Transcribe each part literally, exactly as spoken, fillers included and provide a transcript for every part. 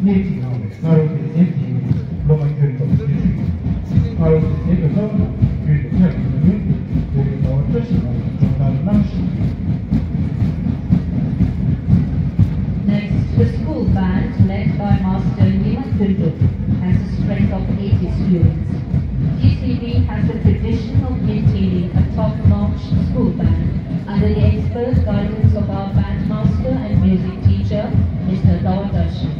ཅིག་གནང་བའི་སྔ་རོལ་སྡེ་ཚན་དེའི་སློབ་མ་ཁྱོན་བསྡོམས་བརྒྱད་ཅུ་ཡོད། སྔ་རོལ་སྡེ་ཚན་གྱི་སློབ་མ་རྣམས་རྒྱུན་དུ་ཕེབས་ཡོང་སྟེ་བོད་ཀྱི་ཟླ་བ་བཀྲ་ཤིས་ལྔ་པའི་སྦྱོང་བརྡར་གནང་བཞིན་ཡོད། Next, the school band led by Master Nima Tundu has a strength of eighty students. G C B has a tradition of maintaining a top-notch school band under the expert guidance of our bandmaster and music teacher, Mister Dawa Darshan.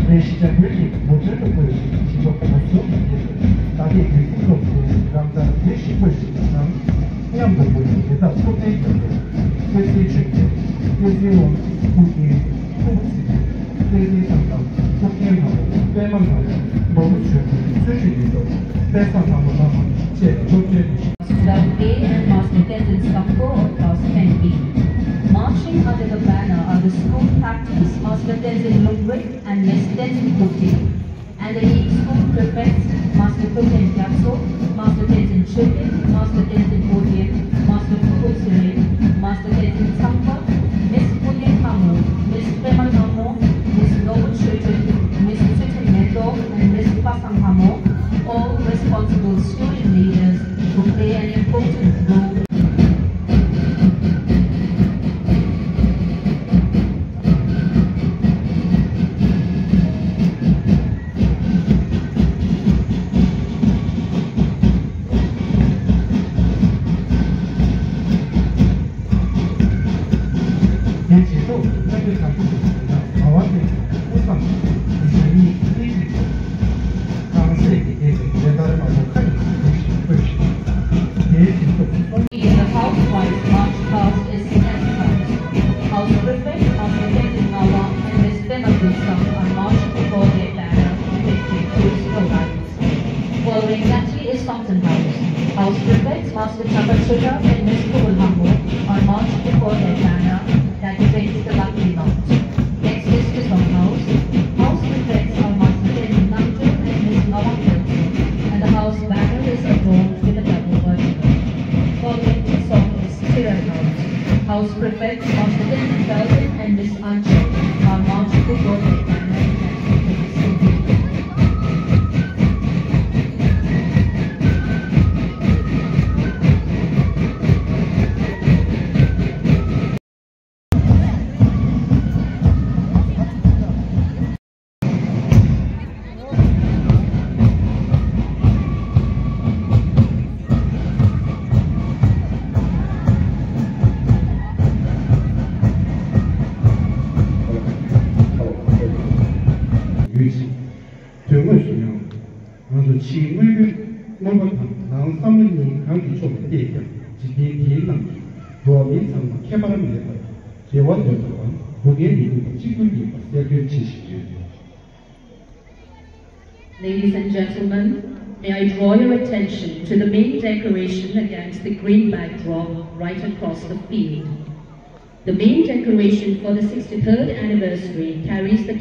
ནས་ཤེས་བྱ་བོད་ཀྱི་མུ་ཁྲོད་དུ་བཀོད་ཞིང་བྱིན་རླབས་སྒོ་གསུམ་གྱི་རྒྱལ་པོས་ད་ལྟའི་རྒྱུན་ཞུགས་སློབ་ཚན་རང་ལྟར་བོད་གཞིས་བཀོད་ཞིང་དང་མཉམ་དུ་བོད་ཀྱི་རི་དྭགས་ཐུབ་བསྟན་རྒྱལ་པོས་བསྟན་འཛིན་ཆོས་རྒྱལ་བསྟན་འཛིན་དབང་ཕྱུག་ཨུ་རྒྱན་ཐུབ་པ་སྲིད་པའི་བསྟན་འཛིན་ཐང་སྟོང་ཨུ་རྒྱན་ལྷ་མོ་པད་མ་ལྷ་མོ་ནོར་བུ་ཆོས་སྒྲོན་ཚུལ་ཁྲིམས་མེ་ཏོག་དཔལ་བཟང་ལྷ་མོ་ལྷ་མོ་བཅས་ལ་སློབ་གྲྭའི་ལས་བྱེད། Master Tenzin Sakpo of class ten B. Marching under the banner are the school captains, Master Tenzin Lungrit and Miss Tenzin Kuti, and the eight school prefects, Master Kuchen Gyatso, Master Tenzin Choten, Master Tenzin Odien, Master Kupo Tsure, Master Tenzin Tsangpa, Miss Odien Hamo, Miss Pema Hamo, Miss Nobu Choten, Miss Chitin Meto, and Miss Pasang Hamo, all responsible student leaders who play an important role. དེའི་རྗེས་ཐོག་ཏུ་ལྷ་རྒྱལ་དམ་པ་ཀུན་ལྡན་དང་ངག་དབང་བསྟན་འཛིན་དབུས་གཙང་གི་གཞོན་ནུའི་སྐད་ཡིག་དང་། རྐང་ཚད་ཀྱི་སྐད་དེ་ལས་དར་མ་ལོ་ཁ་ཡིས་འགུགས་ཤིང་བཀོད་ཤིང་། དེའི་མཇུག་ཏུ་གསུམ། In the house wise march past is Senate House. House prefect Master Tenzin Ngawang and Miss Pema Gulsang are marched before their banner depicting two snow lions. Following Gandhi is Thompson House. House prefects Master Chakachota and Miss Kubul Hambo are marched before their banner that depicts the Lucky Knot. Next is Chisholm House. House prefects are Master Tenzin Namjo and Miss Ngawang Tenzin, and the house banner is adorned with a double vertical. Following Chisholm is Chirai House. House prefects Master Tenzin Kelvin and Miss Anchal are marched before their banner that depicts the Lucky Knot. ཡོད་ཅིང་། དོན་དངོས་སུ་ཡང་། ང་ཚོ་ཕྱིའི་དངོས་པོའི་མངོན་པ་དང་ནང་བསམ་བློ་གཉིས་གང་གིས་ཕྱོགས་ནས་བལྟས་ཀྱང་འཇིག་རྟེན་འདིའི་ནང་གི་འགྲོ་བ་མི་ཚང་མ་ཁྱད་པར་མེད་པར་བདེ་བ་འདོད་པ་དང་སྡུག་བསྔལ་མི་འདོད་པ་གཅིག་པུ་ཡིན་པ་གསལ་སྟོན་བྱེད་བཞིན་ཡོད། Ladies and gentlemen, may I draw your attention to the main decoration against the green backdrop right across the field. The main decoration for the sixty-third anniversary carries the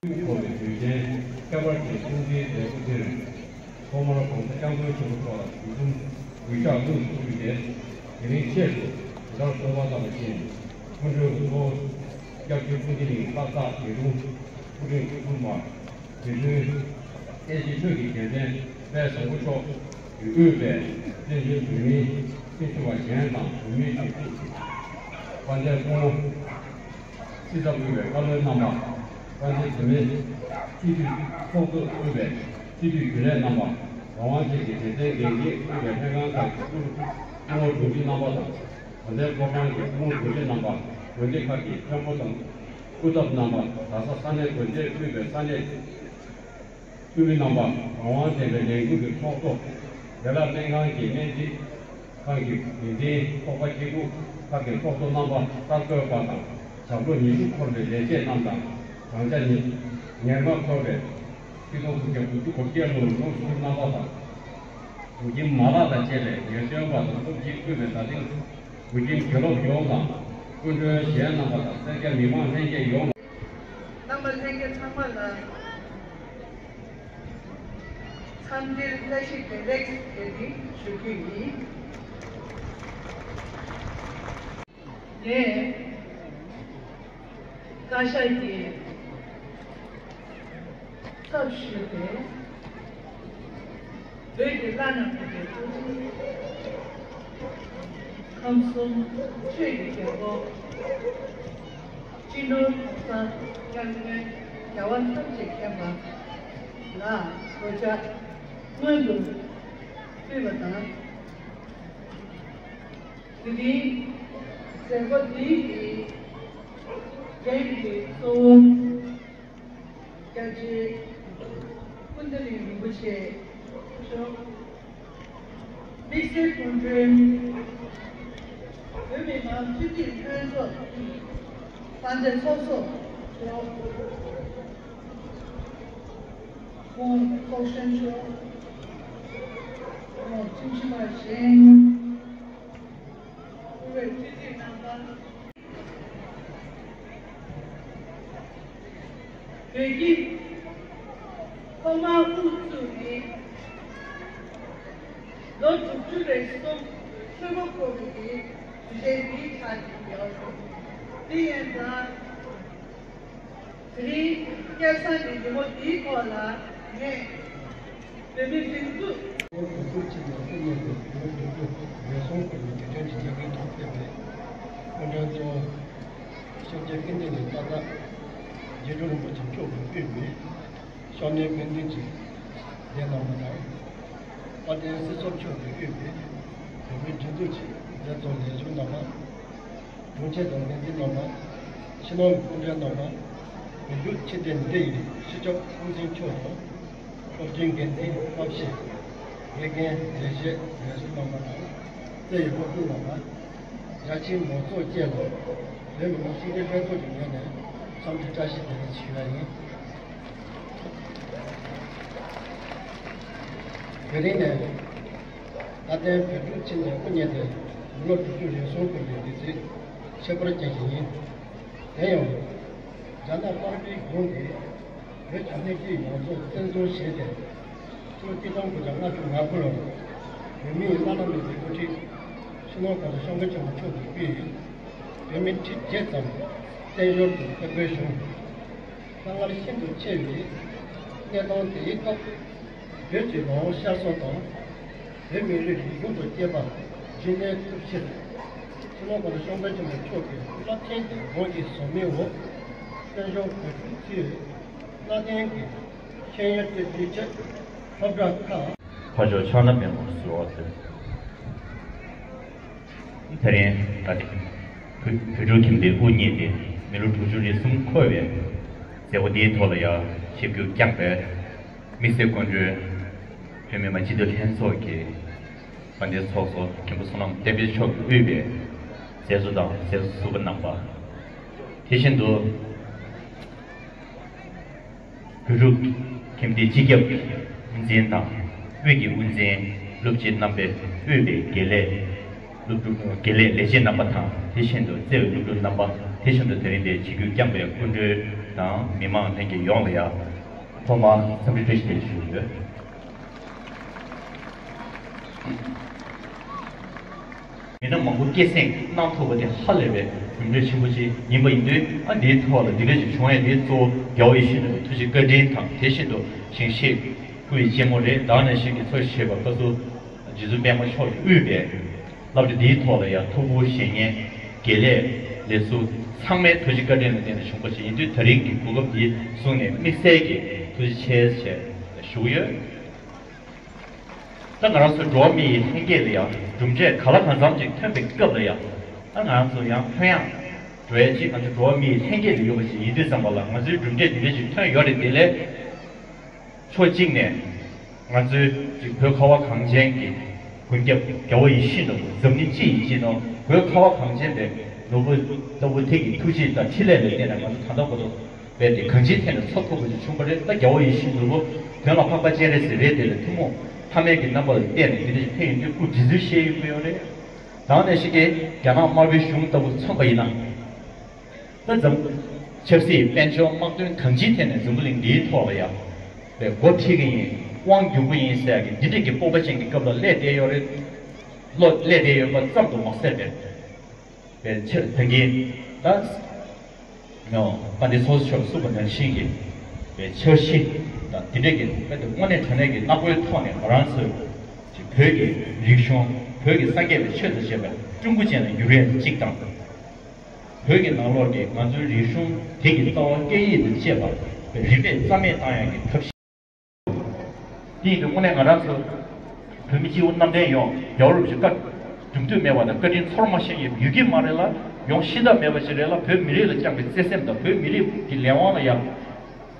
ཐུགས་ཁོར་བའི་དུས་ཆེན་ཁྱད་པར་ཅན་སྲུང་བརྩིའི་མཛད་སྒོ་དེར། ཐོག་མར་༸གོང་ས་༸སྐྱབས་མགོན་ཆེན་པོ་མཆོག་ལ་གུས་འཛོམས་གུས་ཕྱག་དངོས་སུ་ཕུལ་ཏེ། དེ་རིང་ཆེད་དུ་དེ་ལྟར་གསོལ་བ་བཏབ་པ་བཞིན། སྐུ་མགྲོན་གཙོ་བོ་སྐྱབས་རྗེ་ཀུན་བདེ་གླིང་སྟག་བྲག་དགེ་འདུན་ཨུ་ཁྲིད་ཀུན་འཁུར་མ། དེ་མཚུངས་ཨེ་ཤི་ཡ་ཆོས་ཀྱི་རྒྱལ་མཚན་དཔལ་བཟང་པོ་མཆོག་གིས་དབུས་པའི་བཙན་བྱོལ་བོད་མིའི་སྤྱི་ཚོགས་པ་གཞན་དང་བོད་མིའི་སྒྲིག་འཛུགས་དཔལ་ལྡན་སྐུ་ངོ། སྲིད་ཚབ་དབུས་པའི་བཀའ་བློན་རྣམ་པ། དཀར་མཛེས་བོད་མིའི་སྤྱི་འཐུས་ཚོགས་གཙོ་དབུས་པའི་སྤྱི་འཐུས་རྒྱུན་ལས་རྣམ་པ། རང་དབང་ཅན་གྱི་སྡེ་ཚན་འགན་འཛིན་དབུས་པའི་ལྷན་ཁང་ཁག་གི་སྐུ་སྐུ་ངོ་དྲུང་ཆེ་རྣམ་པ་དང་། དགོན་སྡེ་ཁོ་ཁང་གི་སྐུ་ངོ་དྲུང་ཆེ་རྣམ་པ། དགོན་སྡེ་ཁག་གི་མཁན་པོ་དང་སྐུ་ཚབ་རྣམ་པ། གྲྭ་ས་ས་གནས་དགོན་སྡེ་དབུས་པའི་ས་གནས་འཐུས་མི་རྣམ་པ། རང་དབང་ལྡན་པའི་ལས་འགུལ་གྱི་ཚོགས་གཙོ། བདེ་བླག་སྨན་ཁང་གི་སྨན་རྩིས་ཁང་གི་འགན་འཛིན། ཚོགས་པ་སྐྱིད་སྡུག་ཁག་གི་ཚོགས་གཙོ་རྣམ་པ། གསར་འགོད་པ་དང་ཞབས་བྲོ་ཉི་ཤུ་འཁོར་བའི་ལས་བྱེད་རྣམས་དང་། གྲངས་ཆ་ཉི་ཉེར་ལྔ་འཁོར་བའི་ཆིག་སྟོང་དགུ་བརྒྱ་དགུ་བཅུ་གོ་བརྒྱད་ལོའི་ལོ་གསར་རྣམ་པ་དང་། བོད་ཁྱིམ་མ་ལག་དང་བཅས་པའི་ཉེར་བདུན་པ་དང་སློབ་སྤྱི་དབུས་པའི་ད་ཐེངས་བོད་ཁྱིམ་དགེ་སློབ་ཡོངས་དང་། སྐུ་མགྲོན་གཞན་རྣམ་པ་དང་། སེར་སྐྱ་མི་མང་ལྷན་རྒྱས་ཡོངས། རྣམ་པ་ལྷན་རྒྱས་ཚང་མ་ལ་འཚམས་འདྲིར་བཀྲ་ཤིས་བདེ་ལེགས་ཞེས་ཞུ་རྒྱུ་ཡིན། ངས་བཀའ་ཤག་གི་ཚབ་ཞུས་ཏེ། བོད་ཀྱི་བླ་ན་མེད་པའི་སྐུ་ཚེ། ཁམས་གསུམ་ཆོས་ཀྱི་རྒྱལ་པོ། སྤྱི་ནོར་༸གོང་ས་༸སྐྱབས་མགོན་རྒྱལ་བ་ཐམས་ཅད་མཁྱེན་པ་ལ་གོ་ཆ་སྔོན་དུ་ཕུལ་བ་དང་། དེ་རིང་མཛད་སྒོ་འདིའི་གི་འགན་གྱི་གཙོ་བོ། སྐྱབས་རྗེ་ཀུན་བདེ་གླིང་རིན་པོ་ཆེ་མཆོག་དམིགས་བསལ་སྐུ་མགྲོན། བོད་མི་མང་སྤྱི་འཐུས་ལྷན་ཚོགས་དཔལ་ལྡན་ཚོགས་གཙོ་མཆོག་ཁོང་ཚོགས་གཞོན་མཆོག་ཁོང་ཁྲིམས་ཞིབ་པ་གཞན། དབུས་པའི་སྤྱི་འཐུས་རྣམ་པ། བོད་ཀྱི་ཐོག་མར་དབུ་བཙུགས་ནས་ལོ་དྲུག་ཅུ་རེ་གསུམ་འཁྱོལ་བ་འཁོར་བའི་དུས་ཆེན་འདིའི་ཆ་ནས་ཡོད། དེ་ཡིན་ཙང་། དེ་རིང་སྐལ་བཟང་གི་ཉིན་མོ་འདིའི་ཐོག་ལ་ངས་བོད་མིའི་སྒྲིག་འཛུགས། བོད་ཕྲུག་ཆེན་མོ་སྐུ་ཉིད་དུ་བོད་ཕྲུག་ལས་སྲུང་སྐུ་ཉིད་ཀྱི་དོན་གྱི་ལས་འགུལ་ཐོག་ཕེབས་པའི་སྐུ་མགྲོན་གཙོ་བོ་སྐྱབས་རྗེ་ཀུན་བདེ་གླིང་ཏག་ཏག་རྗེ་དྲུང་རིན་པོ་ཆེ་མཆོག་གིས་དབུས་པའི་ཤོག་སྣོན་དཔོན་འདེམས་ཀྱི་སྡེ་རྣམ་པ་དང་། དཔལ་ལྡན་སྲིད་ཚོགས་མཆོག་གིས་དབུས་པའི་བོད་མིའི་སྒྲིག་འཛུགས་ཀྱི་མཛད་གཙོ་ལས་ཟུར་རྣམ་པ། དྲུང་ཆེ་དང་འགན་འཛིན་རྣམ་པ། ཕྱི་ནང་གི་སྐུ་མགྲོན་རྣམ་པ། བོད་ཕྲུག་ཆེ་གྲས་འདི་ཡི་སྤྱི་ཁྱབ་དབུ་འཛིན་མཆོག་དང་། སློབ་སྟོན་འགན་འཛིན་སྟབས་བཤད། དགེ་རྒན་ལས་བྱེད་ལས་ཟུར་རྣམ་པ་དང་། རྩེ་ཡི་སློབ་ཕྲུག་རྣམ་པ། རྒྱ་ཆེའི་མང་ཚོགས་བཅས་ལ་བོད་མི་མང་སྤྱི་འཐུས་ལྷན་ཚོགས་ཀྱི་ངོས་ནས་འཚམས་འདྲི་བཀྲ་ཤིས་བདེ་ལེགས་ཞུ་ཡ་ཡིན། དེ་རིང་ནས། ད་ལྟའི་བོད་ཕྲུག་ཆེན་མོའི་སྐུ་ཉིད་དེ་མི་ལོ་དྲུག་ཅུ་རེ་གསུམ་འཁོར་བའི་དུས་ཚིགས་ཁྱད་པར་ཅན་ཞིག་ཡིན། དེ་ཡང་། རྒྱ་ནག་དམར་པོའི་གཞུང་གིས་བོད་ཀྱི་སྣོད་བཅུད་ཡོངས་རྫོགས་བཙན་བཟུང་བྱས་ཏེ། ཕྱི་ལོ་གཅིག་སྟོང་དགུ་བརྒྱ་ལྔ་བཅུ་ང་དགུ་ལོར་བོད་མིའི་བླ་ན་མེད་པའི་དབུ་ཁྲིད་སྤྱི་ནོར་༸གོང་ས་༸སྐྱབས་མགོན་ཆེན་པོ་མཆོག་གིས་དབུས་བོད་མི་ཁྲི་བརྒྱད་ཙམ་བཙན་བྱོལ་དུ་ཕེབས་དགོས་བྱུང་། དཀའ་ངལ་ཤིན་ཏུ་ཆེ་བའི་གནས་སྟངས་དེའི་སྐབས། བོད་ཀྱི་ལམ་ལྷོང་ཤར་གསོ་དང་། བོད་མི་རིགས་རིག་གཞུང་དང་བཅས་པ་རྒྱུན་གནས་ཐུབ་ཕྱིར། སྤྱི་ནོར་༸གོང་ས་༸སྐྱབས་མགོན་ཆེན་པོ་མཆོག་གི་རླབས་ཆེན་གྱི་དགོངས་ཀྱི་ཟབ་མོའི་འོག་བཙན་བྱོལ་བོད་ཕྲུག་ཚོས་གནའ་དེང་གི་ཤེས་ཡོན་སྤྲོད་རྒྱུའི་ཆེད་སློབ་གྲྭ་ཁག་ཕ་ཇོ་ཕྱག་ན་པདྨོ་ཟུར་བ་དེ། དེ་རིང་ད་ཐེངས་བོད་བོད་ཕྲུག་ཁྱིམ་སྡེའི་དབུ་བརྙེས་ཏེ་མི་ལོ་དྲུག་ཅུ་རེ་གསུམ་འཁོར་བའི་མཛད་སྒོ་འདིའི་ཐོག་ལ་ཡང་ཆིབས་བསྒྱུར་བསྐྱངས་པའི་དམིགས་བསལ་སྐུ་མགྲོན། བོད་མི་མང་སྤྱི་འཐུས་ལྷན་ཚོགས་ཀྱི་དཔལ་ལྡན་ཚོགས་གཙོ་མཁན་པོ་བསོད་ནམས་བསྟན་འཕེལ་མཆོག་གིས་དབུས་པའི་མཛད་གཙོ་དང་མཛད་གཙོ་ཟུར་པ་རྣམ་པ། དེ་བཞིན་དུ། བོད་ཕྲུག་ཁྱིམ་སྡེའི་སྤྱི་ཁྱབ་དབུ་འཛིན་དང་། དབུས་ཀྱི་དབུ་འཛིན། སློབ་སྤྱི་རྣམ་པས། དབུས་པའི་དགེ་ལས་སློབ་ཕྲུག་དགེ་ལས་ལས་བྱེད་རྣམ་པ་དང་། དེ་བཞིན་དུ་བརྩེ་བའི་སློབ་ཕྲུག་རྣམ་པ། དེ་བཞིན་དུ་དེ་རིང་འདིར་ཆིབས་བསྒྱུར་བསྐྱངས་པའི་སྐུ་མགྲོན་ དང་མི་མང་ལྷན་རྒྱས་ཡོངས་ལ་ཡང་ཐོག་མར་འཚམས་འདྲི་བཀྲ་ཤིས་བདེ་ལེགས་ཞུ་གི་ཡོད། མི་སྣ་མང་པོ་སྐྱེད་སྲིང་གནང་ཐུབ་པ་དེ་ཧ་ལས་པའི་གྲུབ་འབྲས་ཆེན་པོ་ཅིག་ཡིན་པ་ཡིན་དུས། ཨ་འདིའི་ཐོག་ལ་འདི་འདྲ་ཞིག་བྱུང་ཡས་དེ་གཙོ་བོ་རྒྱལ་བ་ཡིད་བཞིན་ནོར་བུའི་ཐུགས་རྗེ་བཀའ་དྲིན་དང་། དེ་བཞིན་དུ་ཞིང་གཤེགས་སྐུ་ཡི་གཅེན་མོ་རེད། ད་ག་ནང་བཞིན་གྱི་ཚོགས་ཞེས་པ་བཀའ་ཟུར་རྗེ་བཙུན་པད་མ་མཆོག་གིས་དབུས་པའི་བསླབ་བྱ་འདིའི་ཐོག་ལ་ཡང་ཐུགས་ཁུར་བཞེས་མཁན་དགེ་ལས་ལས་ཟུར་ཚང་མའི་ཐུགས་རྗེ་བཀའ་དྲིན་ལ་བརྟེན་ནས་བྱུང་བ་ཞིག་ཡིན་དུས། ད་རིང་གི་གོ་སྐབས་འདི་བཟུང་ནས་དམིགས་བསལ་གྱི་ཐུགས་རྗེ་ཆེ་ཞེས་ཞུ་གི་ཡོད། ད་ང་རང་ཚོ་འགྲོ་བ་མི་ཡི་ལྷན་སྐྱེས་ལ་ཡང་གྲུབ་འབྲས་ག་ལ་གང་འཚམ་ཅིག་ཐོན་པའི་སྐབས་ལ་ཡང་། ད་ང་རང་ཚོ་ཡང་ཕན་ཡང་འགྲོ་ཡ་ཅིག་ང་ཚོ་འགྲོ་བ་མི་ཡི་ལྷན་སྐྱེས་ལ་ཡོད་པ་ཞིག་ཡིན་དུས་ཙམ་པ་ལ། ང་ཚོའི་གྲུབ་འབྲས་འདི་འདྲ་ཞིག་ཐོན་ཡོད་རེད། དེ་ལས་ཕྱོགས་གཅིག་ནས་ང་ཚོའི་ཅིག་བོད་ཁ་བ་གངས་ཅན་གྱི་མགོན་སྐྱབས་རྒྱལ་བ་ཡིད་བཞིན་ནོར་བུ། འཛམ་གླིང་སྤྱི་ཡི་སྤྱི་ནོར་བོད་ཁ་བ་གངས་ཅན་པའི་ནོར་བུ་ལྟ་བུ་དེ་གི་ཐུགས་རྗེ་དང་འཕྲིན་ལས་ལ་བརྟེན་ནས། ང་ཚོ་ད་ལྟ་བར་དུ་བས་ཏེ་གང་ཅིའི་ཐད་ནས་འཚོ་ཐུབ་པ་ཞིག་བྱུང་བ་རེད། ད་རྒྱལ་བ་ཡིད་བཞིན་ནོར་བུ་དོན་ལ་འཕགས་པ་སྤྱན་རས་གཟིགས་རེད། དེ་ལ་ཐུན་མོང་ཐ་མལ་གྱི་རྣམ་པ་ལ་བལྟས་ནས་འདི་འདྲ་ཞིག་ཕེབས་ཡོང་དུས་སྐུ་དྲིན་གཟོ་བཤད་ཡོང་གི་ཡོད་རེད། ད་ག་ནང་བཞིན་གྱི་རྒྱ་ནག་དམར་པོའི་གཞུང་ལྟ་བུ་མཚོན་པ་ཡིན་ན། ད་འཛམ་ཆབ་སྲིད་དཔལ་འབྱོར་དམག་དོན་གང་ཅིའི་ཐད་ནས་འཛམ་བུ་གླིང་འདིའི་ཐོག་ལ་ཡང་བས་འགོ་ཁྲིད་ཀྱི་ཡིན། དབང་སྒྱུར་གྱི་ཡིན་ཟེར་ཡག་གི་འདི་འདྲ་གི་སྤོབས་པ་ཅན་གྱི་སྐབས་ལ་སླེབས་བསྡད་ཡོད་རེད། ལོ་སླེབས་བསྡད་ཡོད་པ་ཙམ་དུ་མ་ཟད་པའི་པའི་ཕྱིར། ད་གིན་ད་ནོ་དཔལ་ལྡན་ཚོགས་གཙོ་མཆོག་གསུངས་པ་ནང་བཞིན་གྱི་པའི་འཆར་གཞི་དང་དེ་འདྲ་གི་དཔེ་དེ་དངོས་གནས་དྲང་གནས་ཀྱི་ནག་པོའི་ཐོག་ནས་ང་རང་ཚོའི་བོད་ཀྱི་རིག་གཞུང་། བོད་ཀྱི་སངས་རྒྱས་པའི་ཆོས་དང་བཅས་པའི་སྤྲུལ་སྐུ་ཅན་ལ་འགྱུར་ཡ་གཅིག་དང་། བོད་ཀྱི་ནང་ལོགས་ཀྱི་ང་ཚོའི་རིག་གཞུང་དེ་གི་རྩ་བ་སྐད་ཡིག་དང་བཅས་པ་རིམ་པས་རྩ་མེད་བཏང་ཡག་གི་ཐབས་ཤེས། དེ་ཡིན་དུས་དངོས་གནས་ང་རང་ཚོ་བོད་མི་སྤྱི་བོ་གནམ་བསྟན་ཡོངས་རྒྱལ་བ་རིན་པོ་ཆེ་བཀའ་གྲུབ་འདུག་མེད་པ་དང་བཀའ་དྲིན་ཚོར་མ་ཤེས་ཡོད་ཡོད་ཀྱི་མ་རེད་ལ། ཡོང་ཤེས་ཐབས་མེད་པ་ཞིག་རེད་ལ། བོད་མི་རིགས་ལ་བཅངས་པའི་བརྩེ་སེམས་དང་བོད་མི་རིགས་ཀྱི་ལས་དབང་ལ་ཡང་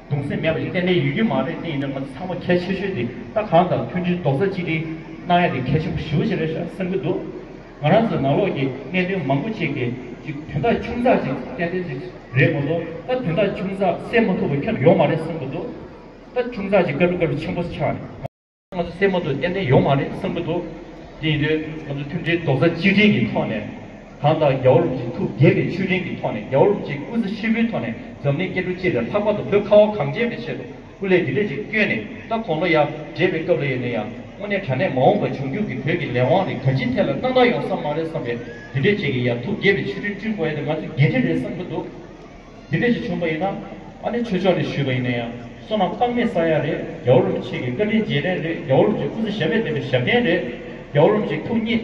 གདུང་སེམས་མེད་པ་ཞིག་གཏན་གཏན་ཡོད་ཀྱི་མ་རེད། དེ་ཡིན་དུས་ང་ཚོ་ཚང་མ་གལ་ཆེ་ཤོས་དེ་ད་གང་ལྟར་མཐུན་སྒྲིལ་རྡོག་རྩ་གཅིག་སྒྲིལ་གནང་ཡ་དེ་གལ་ཆེན་པོ་ཞེ་པོ་ཅིག་རེད་ཤག་བསམ་གྱི་འདུག་ང་རང་ཚོའི་ནང་ལོགས་ཀྱི་གནད་དོན་མང་པོ་ཅིག་གི་ཅིག་དོན་དག་ཆུང་ཙག་ཅིག་ཏན་ཏན་ཅིག་རེད་མ་གཏོགས། ད་དོན་དག་ཆུང་ཙག་སེལ་མ་ཐུབ་པ་ཁྱོན་ནས་ཡོད་མ་རེད་བསམ་གྱི་འདུག་ད་ཆུང་ཙག་ཅིག་དཀའ་ལས་དཀའ་ལས་ཆེན་པོ་ཆགས་ནས། ང་ཚོ་སེམས་མ་གཏོགས་ཏན་ཏན་ཡོང་མ་རེད་བསམ་གྱི་འདུག་དེ་ཡིན་དུས་ང་ཚོ་མཐུན་སྒྲིལ་རྡོག་རྩ་གཅིག་སྒྲིལ་གྱི་ཐོག་ནས། གང་ལྟར་རྒྱལ་བ་རིན་པོ་ཆེའི་ཐུགས་དགྱེས་པའི་མཆོད་སྤྲིན་གྱི་ཐོག་ནས། རྒྱལ་བ་རིན་པོ་ཆེའི་སྐུ་ཚེ་ཧྲིལ་པོའི་ཐོག་ནས། འཛམ་གླིང་སྐྱེ་འགྲོ་སྤྱི་དང་ལྷག་པར་དུ་བོད་ཁ་བ་གངས་ཅན་པའི་ཆེད་དུ་སྐུ་ལས་འདི་འདྲ་ཅིག་བསྐྱོན་ནས། ད་དགུང་ལོ་ཡར་བགྲེས་པའི་སྐབས་ལ་ཡིན་ན་ཡང་དངོས་གནས་དྲང་གནས་མ་འོངས་པ་འབྱུང་འགྱུར་གྱི་བོད་ཀྱི་ལས་དབང་རེད། གང་ཅིའི་ཐད་ལ་གནང་ཐག་ཡོང་ས་མ་རེད་བསམ་པའི་འདི་འདྲ་ཅིག་གི་ཡར་ཐུགས་དགྱེས་པའི་མཆོད་སྤྲིན་བསྐྲུན་དགོས་ཡ་དེ་ང་ཚོའི་འགན་འཁྲི་རེད་བསམ་གྱི་འདུག་དེ་འདྲ་ཞིག་བྱུང་པ་ཡིན་ན། ཨ་ནི་ཆོས་ཕྱོགས་ནས་ཞུས་པ་ཡིན་ན་ཡང་བསོད་ནམས་དཔག་མེད་བསགས་ཡ་རེད། རྒྱལ་བ་རིན་པོ་ཆེ་གི་བཀའ་དྲིན་རྗེས་དྲན་རེད། རྒྱལ་བ་རིན་པོ་ཆེའི་སྐུ་ཚེ་ཞབས་པད་བརྟན་པའི་ཞབས་བརྟན་རེད། རྒྱལ་བ་རིན་པོ་ཆེའི་ཐུགས་མཉེས་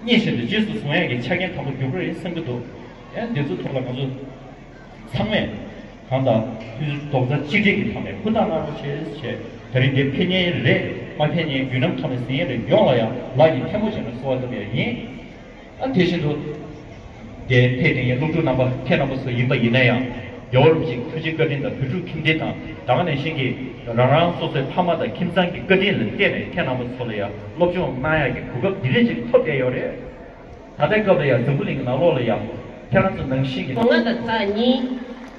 མཉེས་བཞིན་དུ་རྗེས་སུ་བཟུང་ཡ་གི་ཆ་རྐྱེན་དམ་པོ་འགྱུར་གྱི་རེད་བསམ་གྱི་འདུག་ཡང་འདི་ཚོའི་ཐོག་ལ་ང་ཚོ་ཚང་མས་གང་ལྟར་མཐུན་སྒྲིལ་རྡོག་རྩ་གཅིག་སྒྲིལ་གྱི་ཐོག་ནས་ཧུར་ཐག་གནང་རོགས་བྱེད་ཅེས། དེ་རིང་འདིར་ཕེབས་མཁན་རེད། མ་ཕེབས་མཁན་བརྒྱུད་རིམ་ཐོག་ནས་གཟིགས་མཁན་རེད། ཡོངས་ལ་ཡང་ལག་གཉིས་ཐལ་མོ་སྦྱར་ནས་གསོལ་བ་བཏབ་ཡ་ཡིན། ཨ། དེ་བཞིན་དུ། དེ་ཕེབས་མཁན་སློབ་ཕྲུག་རྣམ་པ་ཁྱེད་རྣམ་པ་ཚོ་ཡིན་པ་ཡིན་ན་ཡང་། རྒྱལ་བ་རིན་པོ་ཆེའི་ཐུགས་རྗེ་བཀའ་དྲིན་དང་བོད་ཕྲུག་ཁྱིམ་སྡེ་དང་། ད་ག་ནང་བཞིན་གྱི་རང་རང་སོ་སོའི་ཕ་མ་དང་ཁྱིམ་ཚང་གི་བཀའ་དྲིན་ལ་བརྟེན་ནས་ཁྱེད་རྣམ་པ་ཚོ་ལ་ཡང་སློབ་སྦྱོང་གནང་ཡག་གི་གོ་སྐབས་འདི་འདྲ་ཅིག་ཐོབ་བསྡད་ཡོད་རེད། ད་ལྟའི་སྐབས་ལ་ཡང་འཛམ་བུ་གླིང་གི་ནང་ལོགས་ལ་ཡང་ཁྱེད་རང་ཚོ་ནང་བཞིན་གྱི། སྒོ་ང་དང་ཚག་གཉིས།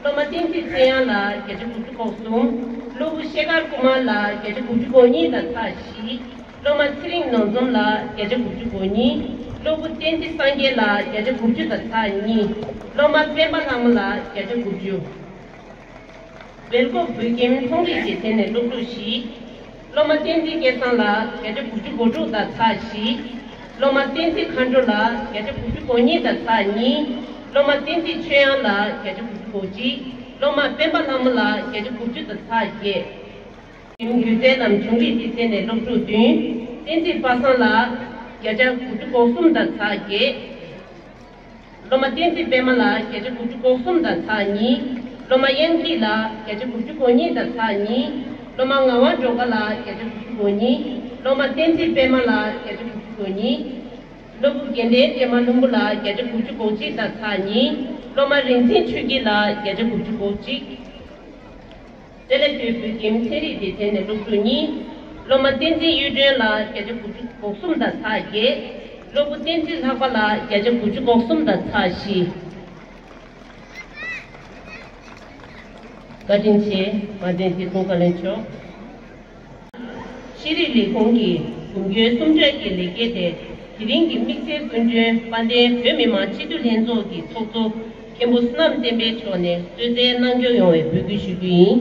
སློབ་མ་བསྟན་འཛིན་ཚེ་དབྱངས་ལ་བརྒྱ་ཆ་དགུ་བཅུ་གོ་གསུམ། སློབ་བུ་ཤེལ་དཀར་ཀུ་མར་ལ་བརྒྱ་ཆ་དགུ་བཅུ་གོ་གཉིས་དང་ཚག་བཞི། སློབ་མ་ཚེ་རིང་ནོར་འཛོམས་ལ་བརྒྱ་ཆ་དགུ་བཅུ་གོ་གཉིས། སློབ་བུ་བསྟན་འཛིན་སངས་རྒྱས་ལ་བརྒྱ་ཆ་དགུ་བཅུ་དང་ཚག་གཉིས། སློབ་མ་སྤེན་པ་ལྷ་མོ་ལ་བརྒྱ་ཆ་དགུ་བཅུ། སྦེལ་ཀོབ་བོད་ཁྱིམ་ཚོང་རིག་སྡེ་ཚན་ནས་སློབ་ཕྲུག་བཞི། སློབ་མ་བསྟན་འཛིན་སྐལ་བཟང་ལ་བརྒྱ་ཆ་དགུ་བཅུ་གོ་དྲུག་དང་ཚག་བཞི། སློབ་མ་བསྟན་འཛིན་མཁའ་འགྲོ་ལ་བརྒྱ་ཆ་དགུ་བཅུ་གོ་གཉིས་དང་ཚག་གཉིས། སློབ་མ་བསྟན་འཛིན་ཆོས་དབྱངས་ལ་བརྒྱ་ཆ་དགུ་བཅུ་གོ་གཅིག། སློབ་མ་སྤེན་པ་ལྷ་མོ་ལ་བརྒྱ་ཆ་དགུ་བཅུ་དང་ཚག་བརྒྱད། སྒྱུ་རྩལ་ལམ་བྱུང་རིག་སྡེ་ཚན་ནས་སློབ་ཕྲུག་བདུན། བསྟན་འཛིན་པ་སངས་ལ་བརྒྱ་ཆ་དགུ་བཅུ་གོ་གསུམ་དང་ཚག་བརྒྱད། སློབ་མ་བསྟན་འཛིན་པད་མ་ལ་བརྒྱ་ཆ་དགུ་བཅུ་གོ་གསུམ་དང་ཚག་གཉིས། སློབ་མ་དབྱངས་སྐྱིད་ལ་བརྒྱ་ཆ་དགུ་བཅུ་གོ་གཉིས་དང་ཚག་གཉིས། སློབ་མ་ངག་དབང་སྒྲོལ་དཀར་ལ་བརྒྱ་ཆ་དགུ་བཅུ་གོ་གཉིས། སློབ་མ་བསྟན་འཛིན་པད་མ་ལ་བརྒྱ་ཆ་དགུ་བཅུ་གོ་གཉིས། སློབ་བུ་དགེ་ལྡན་བསྟན་མ་ལྷུན་པོ་ལ་བརྒྱ་ཆ་དགུ་བཅུ་གོ་གཅིག་དང་ཚག་གཉིས། སློབ་མ་རིག་འཛིན་ཆོས་སྐྱིད་ལ་བརྒྱ་ཆ་དགུ་བཅུ་གོ་གཅིག། དེ་ལས་དུས་བོད་ཁྱིམ་ཚན་རིག་སྡེ་ཚན་ནས་སློབ་ཕྲུག་གཉིས། སློབ་མ་བསྟན་འཛིན་གཡུ་སྒྲོན་ལ་བརྒྱ་ཆ་དགུ་བཅུ་གོ་གསུམ་དང་ཚག་བརྒྱད། སློབ་བུ་བསྟན་འཛིན་ལྷག་པ་ལ་བརྒྱ་ཆ་དགུ་བཅུ་གོ་གསུམ་དང་ཚག་བཞི། བཀའ་དྲིན་ཆེ། དཔལ་ལྡན་བསྟན་འཛིན་བཀའ་བློན་མཆོག་ཤེས་རིག་ལས་ཁུངས་ཀྱི་དགུང་སྐྱོན་གསུམ་གྲས་ཀྱི་ལས་འགུལ་དེ། དེ་རིང་གི་དམིགས་བསལ་སྐུ་མགྲོན་དཔལ་ལྡན་བོད་མི་མང་སྤྱི་འཐུས་ལྷན་ཚོགས་ཀྱི་ཚོགས་གཙོ། མཁན་པོ་བསོད་ནམས་བསྟན་འཕེལ་མཆོག་ནས་གསོལ་སྩལ་གནང་སྐྱོང་ཡོང་བའི་འབོད་སྐུལ་ཞུ་རྒྱུ་ཡིན།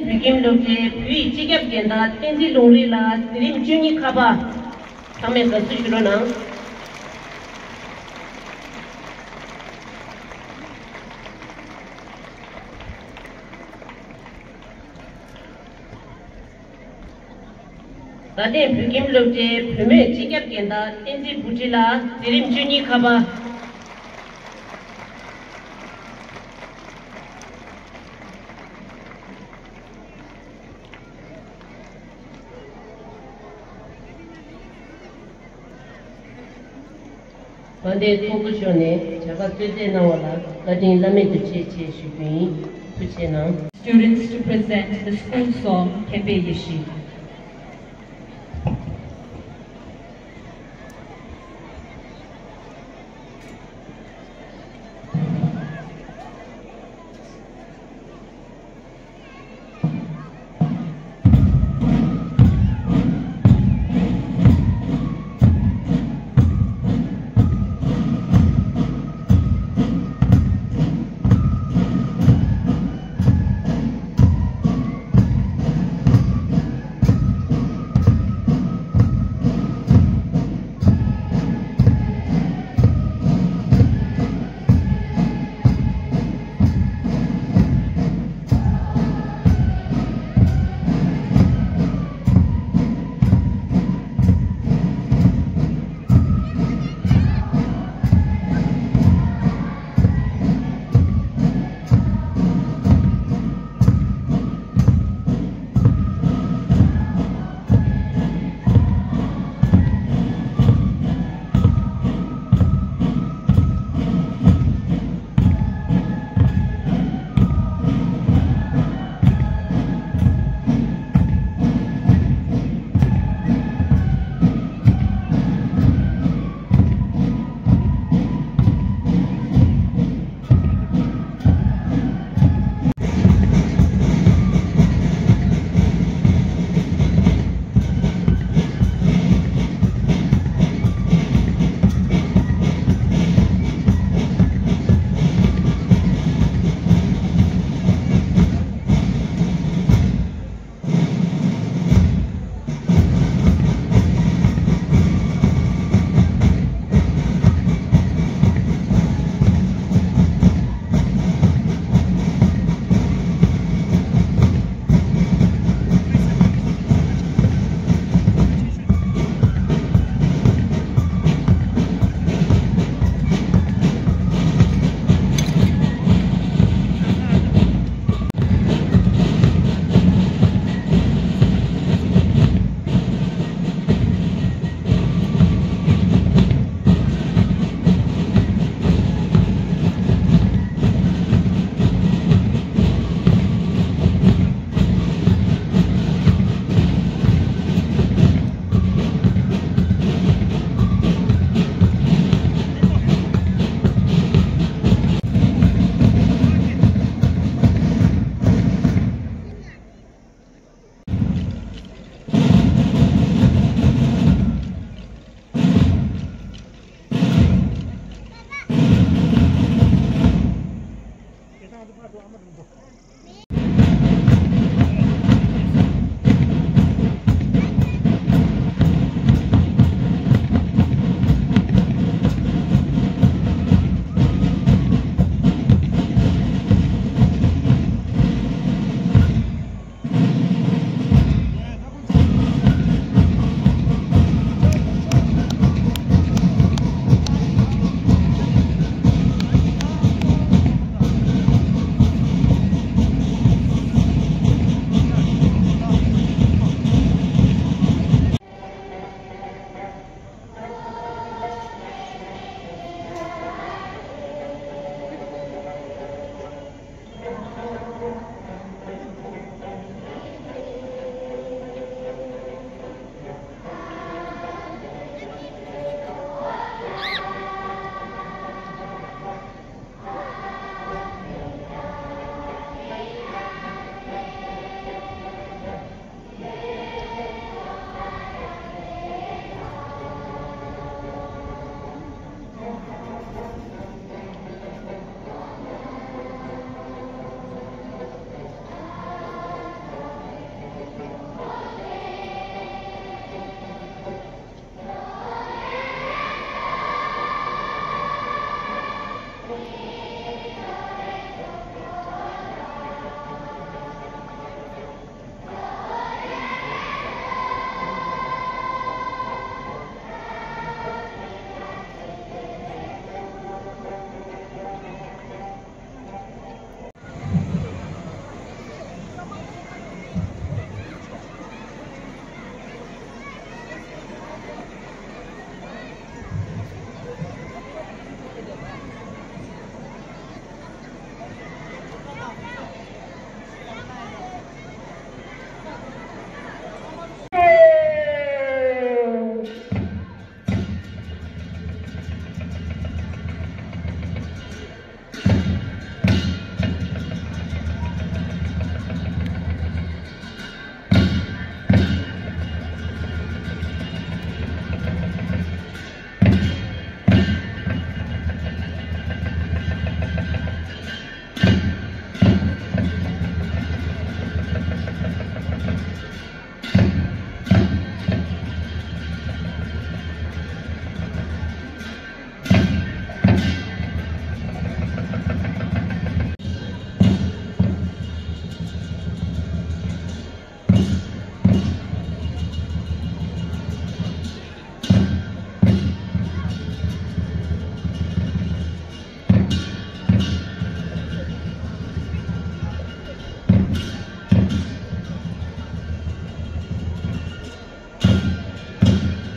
བོད་ཁྱིམ་སློབ་གྲྭའི་བོད་ཡིག་སྤྱི་ཁྱབ་འགན་བདག་བསྟན་འཛིན་ལུང་རིགས་ལགས་མཛད་རིམ་བཅུ་གཉིས་ཁ་པར་ཚང་མས་དགའ་བསུ་ཞུ་རོགས་གནང་། རྡ་སྟེང་བོད་ཁྱིམ་སློབ་གྲྭའི་བུད་མེད་སྤྱི་ཁྱབ་འགན་བདག་བསྟན་འཛིན་བུ་ཁྲིད་ལགས་མཛད་རིམ་བཅུ་གཉིས་ཁ་པར། དཔལ་ལྡན་ཚོགས་གཙོ་མཆོག་ནས་བྱ་དགའ་གསོལ་སྩལ་གནང་བ་ལ་བཀའ་དྲིན་བླ་མེད་དུ་ཆེ་ཞེས་ཞུ་རྒྱུ་ཡིན། ཐུགས་རྗེ་གནང་། Students to present the school song Khenpe Yeshi.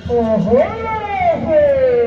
ཨོ་ཧོ་ལོ་ཧོ།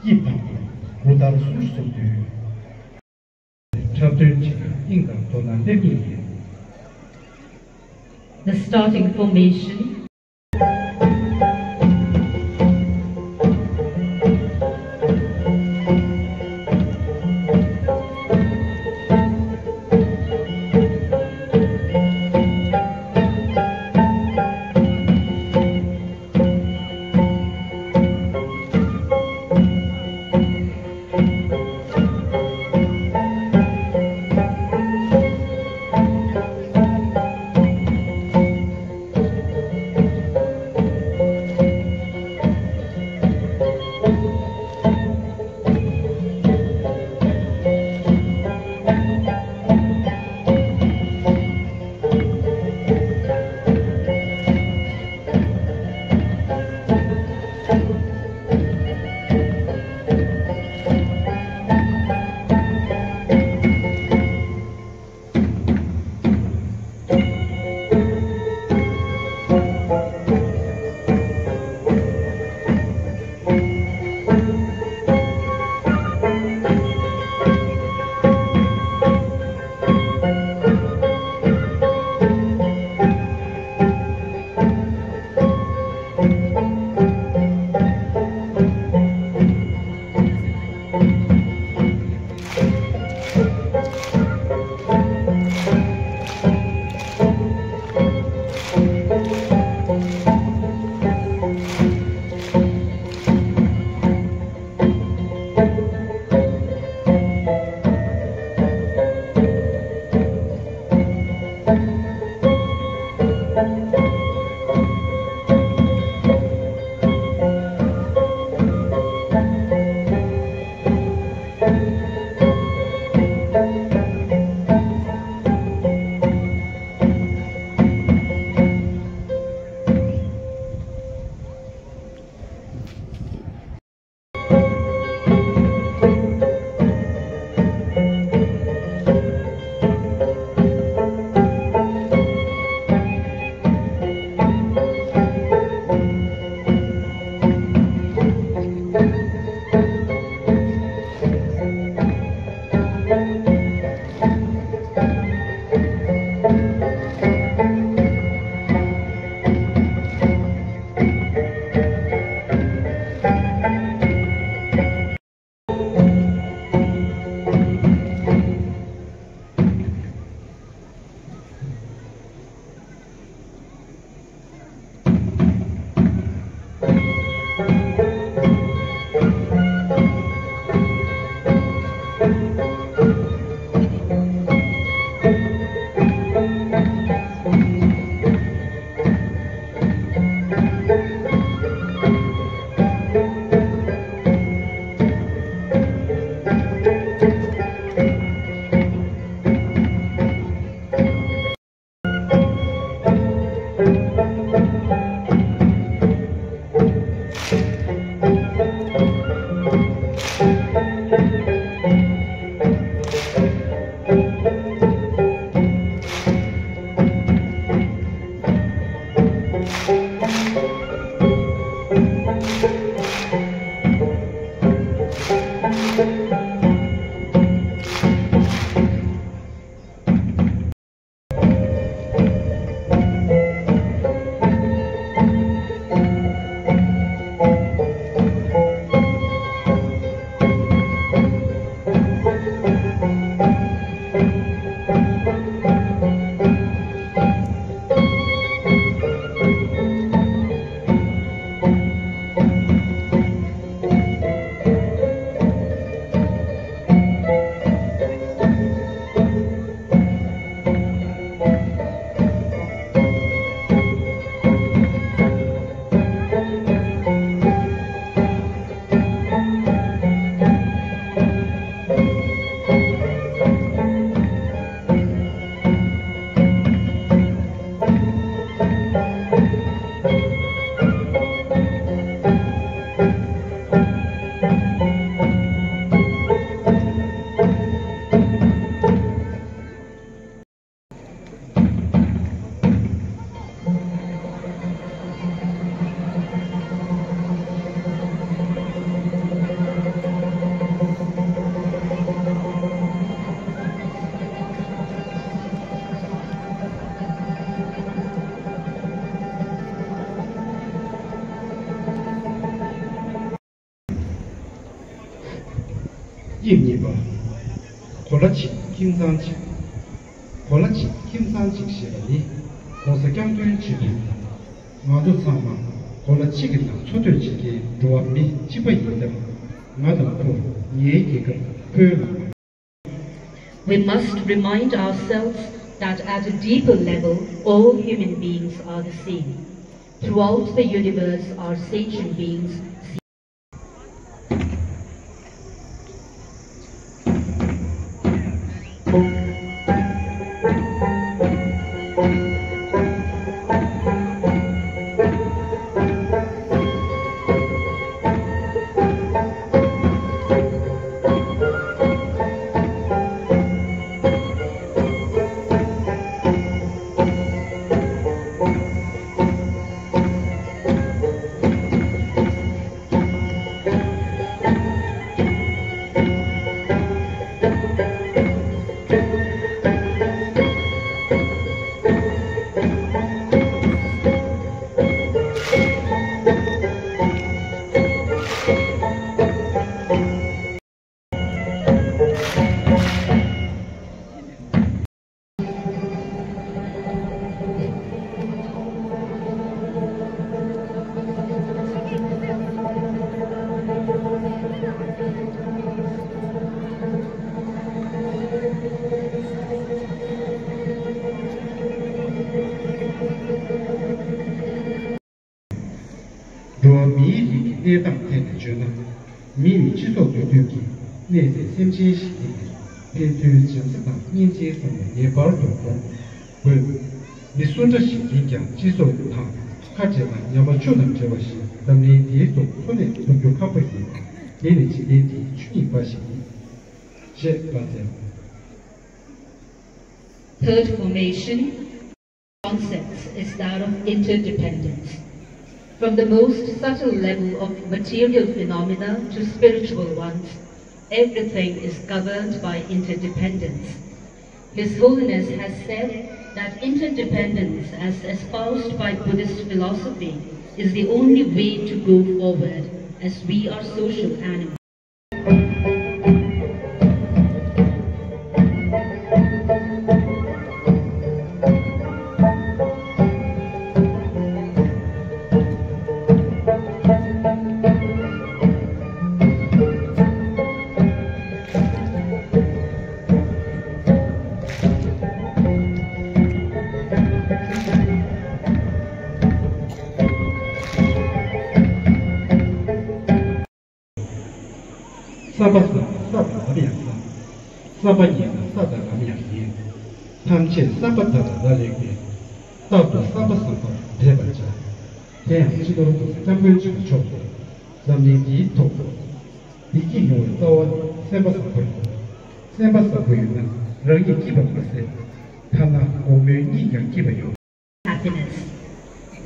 སྐྱིད་དང་རུ་དར་གསུམ་སོགས་དུས། འཁྲབ་སྟོན་བྱེད་པའི་དབྱིངས་དང་དོ་སྣང་སླེབས་ངེས་ཡིན། The starting formation. དེབ་གཉིས་པ། གོ་ལ་གཅིག་ཁྱིམ་ཚང་གཅིག་གོ་ལ་གཅིག་ཁྱིམ་ཚང་གཅིག་ཞེས་པ་ནི་༸གོང་ས་༸སྐྱབས་མགོན་ཆེན་པོ་མཆོག་གིས་ང་ཚོ་ཚང་མ་གོ་ལ་གཅིག་གི་ནང་འཚོ་སྡོད་བྱེད་མཁན་འགྲོ་བ་མི་གཅིག་པ་ཡིན་སྟབས། ང་དང་ཁོ། ངའི་རྒྱལ་ཁབ། ཁོའི་ལམ། We must remind ourselves that at a deeper level, all human beings are the same. Throughout the universe are sentient beings. འགྲོ་བ་མིའི་རིགས་ཀྱི་གནས་སྟངས་ཐད་ནས་བརྗོད་ན། མི་ནི་སྤྱི་ཚོགས་འདུས་སྡོད་ཀྱི་གནས་ཚད་སེམས་ཅན་ཞིག་ཡིན་པས། ཕན་ཚུན་བྱམས་བརྩེ་དང་སྙིང་རྗེའི་བསམ་བློ་ངེས་པར་དུ་སྒོམ་དགོས། མི་སུ་འདྲ་ཞིག་ཡིན་ཀྱང་སྤྱི་ཚོགས་དང་ཁ་བྲལ་ན་ཉ་མ་ཆུ་དང་འདྲ་བ་ཞིག་འཛམ་གླིང་འདིའི་ཐོག་འཚོ་གནས་ཐུབ་རྒྱུ་ཁག་པོ་ཡིན། དེ་ནི་འཇིག་རྟེན་འདིའི་ཆོས་ཉིད་འབའ་ཞིག་ཡིན། ཞེས་བཀའ་སྩལ། Third formation concepts is that of interdependence. From the most subtle level of material phenomena to spiritual ones, everything is governed by interdependence. His Holiness has said that interdependence, as espoused by Buddhist philosophy, is the only way to go forward, as we are social animals. བསམ་པ་བཟང་ན་ས་དང་ལམ་ཡང་བཟང་། བསམ་པ་ངན་ན་ས་དང་ལམ་ཡང་ངན། ཐམས་ཅད་བསམ་པ་དག་ལ་རག་ལས་པས། རྟག་ཏུ་བསམ་པ་བཟང་པོར་འབད་པར་བྱ། དེ་ཡང་སྤྱི་ནོར་༸གོང་ས་༸སྐྱབས་མགོན་ཆེན་པོ་མཆོག་གིས་འཛམ་གླིང་འདིའི་ཐོག་བདེ་སྐྱིད་ཡོང་བའི་རྩ་བ་ནི་སེམས་པ་བཟང་པོ་ཡིན། སེམས་པ་བཟང་པོ་ཡོད་ན་རང་ཉིད་སྐྱིད་པ་མ་ཟད། ཐ་ན་དགོང་མོའི་གཉིད་ཀྱང་སྐྱིད་པ་ཡོང་། Happiness.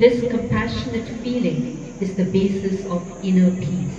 This compassionate feeling is the basis of inner peace.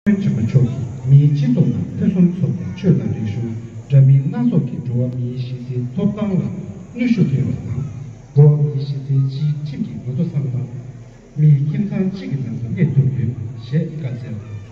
ཆེན་པོ་མཆོག་གིས་མིའི་སྤྱི་ཚོགས་ནང་ཕུན་སུམ་ཚོགས་པའི་ཆོས་དང་རིག་གཞུང་འདྲ་མིན་སྣ་ཚོགས་ཀྱིས་འགྲོ་བ་མིའི་གཞི་རྩའི་ཐོབ་ཐང་ལ་གནོན་ཤུགས་སྤེལ་བ་དང་། འགྲོ་བ་མིའི་གཞི་རྩའི་སྤྱིའི་ཁྲིམས་ཀྱིས་ང་ཚོ་ཚང་མ་མིའི་ཁྱིམ་ཚང་གཅིག་གི་ནང་དུ་གནས་ཐུབ་ཡོད་ཞེས་བཀའ་སྩལ།